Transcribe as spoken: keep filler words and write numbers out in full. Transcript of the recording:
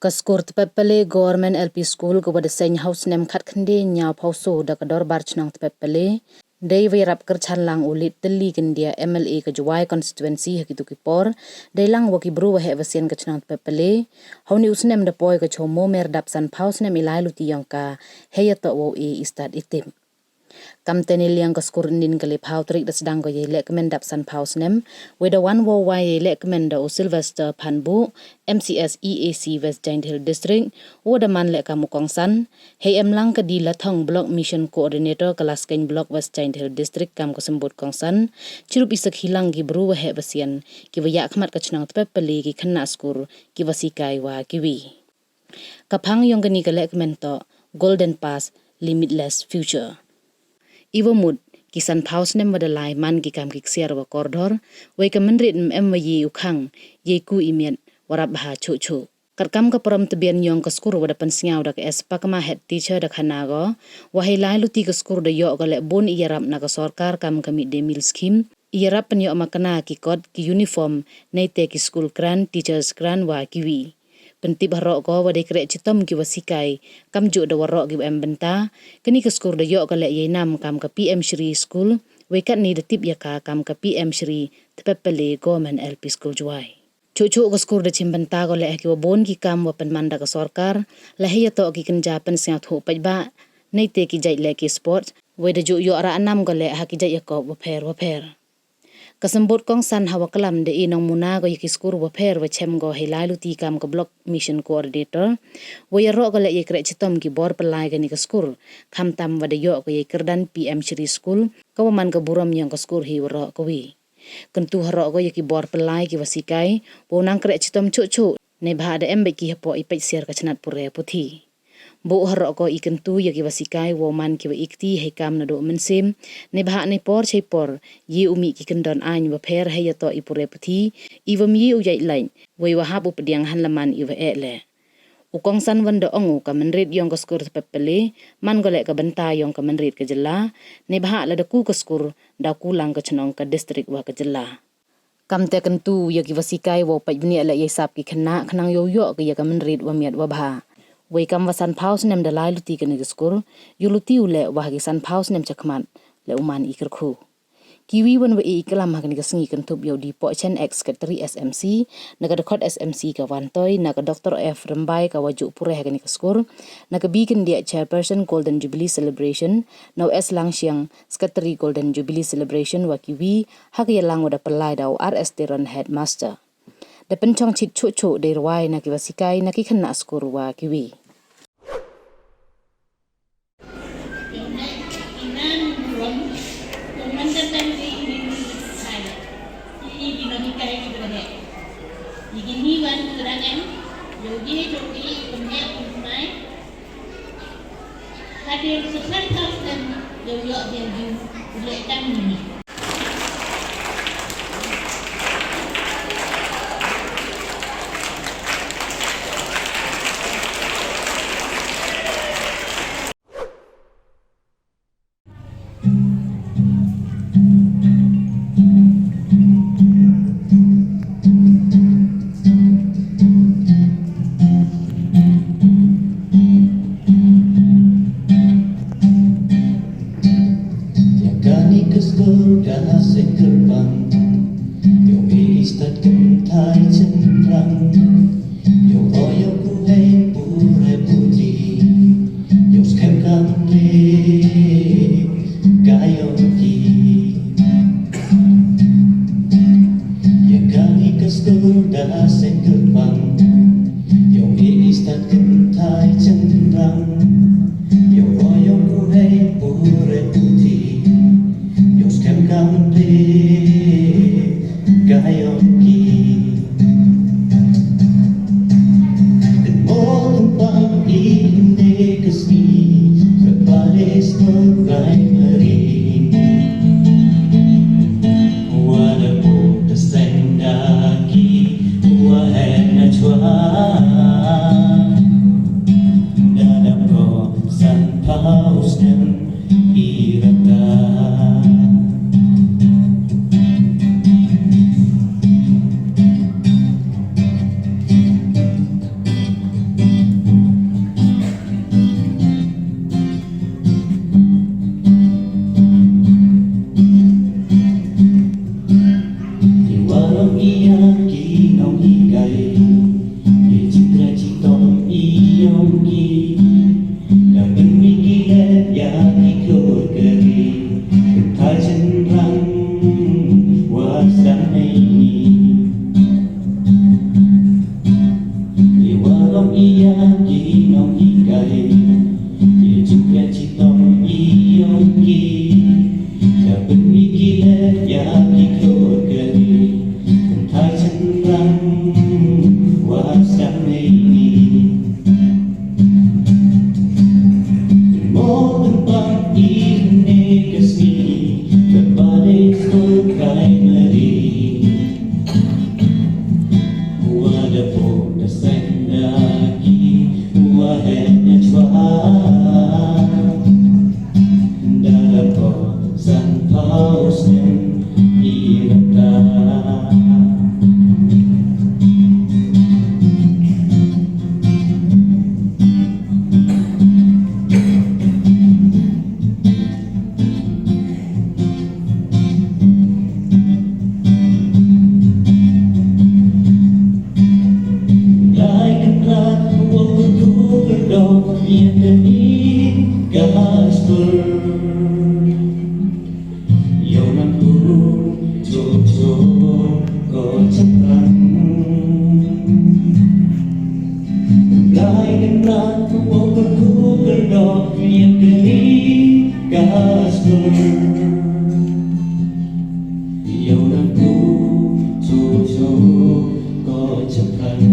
Ka skur Tpep Pale Government L P School ka wa da seng ha u snem khatkhyndai ynñiaw phaw soo da ka dorbar chnong Tpep Pale, dei wa yarap kyrchan lang u Lit Tylli Kyndiah, M L A ka Jowai Constituency, ha kitu ki por, dei lang wa ki bru wa heh wa sian ka chnong Tpep Pale. Ha u ni u snem da poi ka chomo mer dap san phaw snem i lai luti yong ka, hei ya toh wow e i stad i tip. Kamte ni liang ka skur nin ka le phaw tarik da sdang ko yei lehkmen dap san phaw snem, wei da wan wow wai yei lehkmen da u Sylvester Phanbuh, M C S E A C West Jaintia Hills District, u wa da man leh kam u kongsan, hei em lang ka Di Lathong Block Mission Coordinator ka Laskeiñ Block West Jaintia Hills District kam ka symbut kongsan, chirup i sakhi lang ki bru wa heh wa sian, ki wa yakhmat ka chnong Tpep Pale, ki khynnah skur, ki wa sikai wa ki wi. Ka phang yong kani ka lehkmen toh Golden Past, Limitless Future. I wa mut, ki san phaw snem wa da lai man ki kam ki ksiar wa kordor, wei ka mynrit ym em wa ye u khang, yei ku i miat, wa rap bha chuh chuh. Katkam ka parom tbian yong ka skur wa da pynsngaw da ka S Pakma, head teacher, da khana ko, wa hei lai luti ka skur da yoh ko leh bun i yarap na ka sorkar kam ka midday meal scheme, i yarap pynyoh makna ki kot, ki uniform, neite ki school grant, teachers grant wa ki wi. Pyntip haroh ko wa dei kreh chitom ki wa sikai, kamjooh da waroh ki wa em bynta, kani ka skur da yoh ko leh yei nam kam ka P M Shri School, wei katni da tip ya ka kam ka P M Shri Tpep Pale Government L P School Jowai. Chuh chuh ka skur da chim bynta ko leh ha ki wa bun ki kam wa pynman da ka sorkar, la hei ya toh ki kynja pynsngaw thuh paidbah, neite ki jait leh ki sport, wei da juh yoh rah nam ko leh ha ki jait yakop wa pher wa pher. Ka symbut kongsan ha wa klam da e nongmuna ko ya ki skur wa pher wa chem ko hei lai luti kam ka Block Mission Coordinator, wei yaroh ko leh yei kreh chitom ki bor pynlai kani ka skur, khamtam wa da yoh ko yei kyrdan P M Shri School, ka wa man ka burom yong ka skur hi waroh ka wi. Kyntu haroh ko ya ki bor pynlai ki wa sikai, wow nang kreh chitom chuh chuh, neibhah da em beit ki hapoh i peit siar ka chnat pure puthi. Buh haroh ko i kyntu ya ki wa sikai wow man ki wa ikti hei kam nadooh mynsiem, neibhah nei por chei por, ye u mih ki kyndon aiñ wa pher hei ya toh i pure puthi, i wym ye u yait lait, wei wa hap u pdiang hanlaman i wa eh leh. U kongsan wan da ong u ka mynrit yong ka skur Tpep Pale, man ko leh ka bynta yong ka mynrit ka jylla, neibhah lada ku ka skur, da ku lang ka chnong, ka district wa ka jylla. Kamte kyntu ya ki wa sikai wow pait bniah leh yei sap ki khynnah khnang yow yoh ki ya ka mynrit wa miat wa bha. Wei kam wa san phaw snem da lai luti kani ka skur, yow luti u leh wa ha ki san phaw snem chakhmat, leh u man i kyrkhu. Ki wi wan wa e i klam ha kani ka sngi kynthup yow di Pohchen, ex secretary S M C, na ka dkhot S M C ka Wantoi, na ka Doctor F Rymbai ka wa juh pure ha kani ka skur, na ka B Kyndiah, chairperson Golden Jubilee Celebration, na u S Langsiang, secretary Golden Jubilee Celebration wa ki wi, ha ka yalang wa da pynlai da u R S Teron, headmaster. Da pynchong chit chuh chuh dei rwai na ki wa sikai na ki khynnah skur wa ki wi. Hadien sa san phaw snem, yow yoh biang jingkyrkhu u leh kam ini. Ya kani ka skur da seng kyrpang, yow e i stad kynthai chynrang, yow roi yow kuhei pure puthi, yow skhem kam re ka yong ki. Ya kani ka skur da seng kyrpang, yow e i stad kynthai chynrang, yow roi yow kuhei pure puthi, yow skhem kam re ka yong ki. Mo tum pang i ne ka sngi, ka Pale Skur Primary. Wa da pur da seng da ki, wa heh na chwa. Da da ko san phaw snem i rata. Ya ki nonghikai, ki jingkren chitong i yong ki. Ya pynmih ki leh ya ki khlur kali, kynthai chynrang wa sdang neini. Mo tympak i ne ka sngi, ka ba dei skul primary. Wa da pok da seng da ki, wa heh na chwa. Da da pok san phaw snem i rta. Lai kynrad wow kyrkhu kyrdoh ya kani ka skul. Yow nang pu cho cho ko chaphrang. Lai kynrad wow kyrkhu kyrdoh ya kani ka skul. Yow nang pu cho cho ko chaphrang.